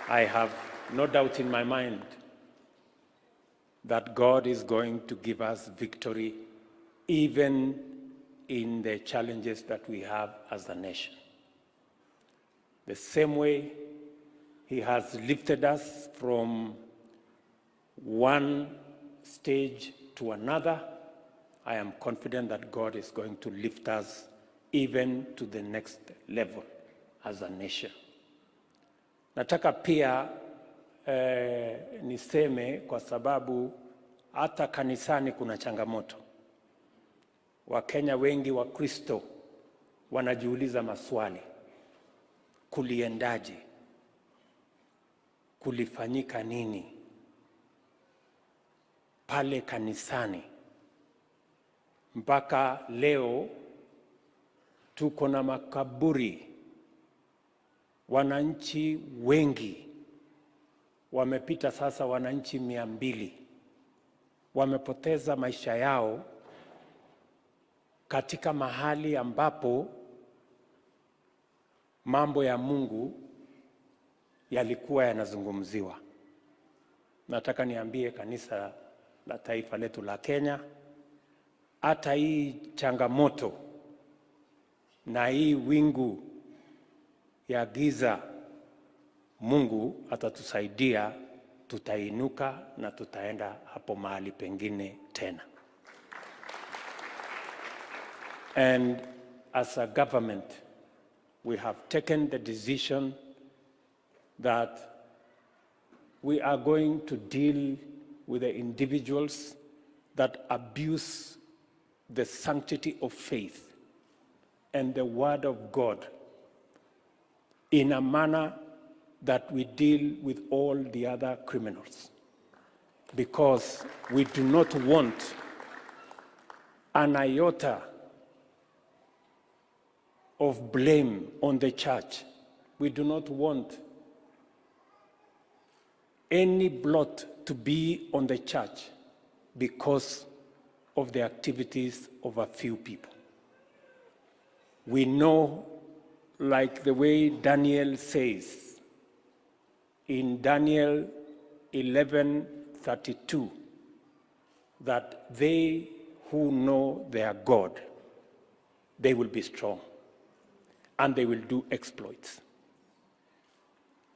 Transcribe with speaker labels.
Speaker 1: I have no doubt in my mind that God is going to give us victory even in the challenges that we have as a nation. The same way He has lifted us from one stage to another, I am confident that God is going to lift us even to the next level as a nation. Nataka pia niseme kwa sababu hata kanisani kuna changamoto. Wakenya wengi Wakristo wanajiuliza maswali, kuliendaje? Kulifanyika nini pale kanisani mpaka leo tuko na makaburi? Wananchi wengi wamepita sasa, wananchi 200 wamepoteza maisha yao katika mahali ambapo mambo ya Mungu yalikuwa yanazungumziwa. Nataka niambie kanisa la taifa letu la Kenya, hata hii changamoto na hii wingu ya giza, Mungu atatusaidia, tutainuka na tutaenda hapo mahali pengine tena. And as a government, we have taken the decision that we are going to deal with the individuals that abuse the sanctity of faith and the word of God in a manner that we deal with all the other criminals. Because we do not want an iota of blame on the church. We do not want any blot to be on the church because of the activities of a few people. We know, like the way Daniel says in Daniel 11:32, that they who know their God, they will be strong and they will do exploits.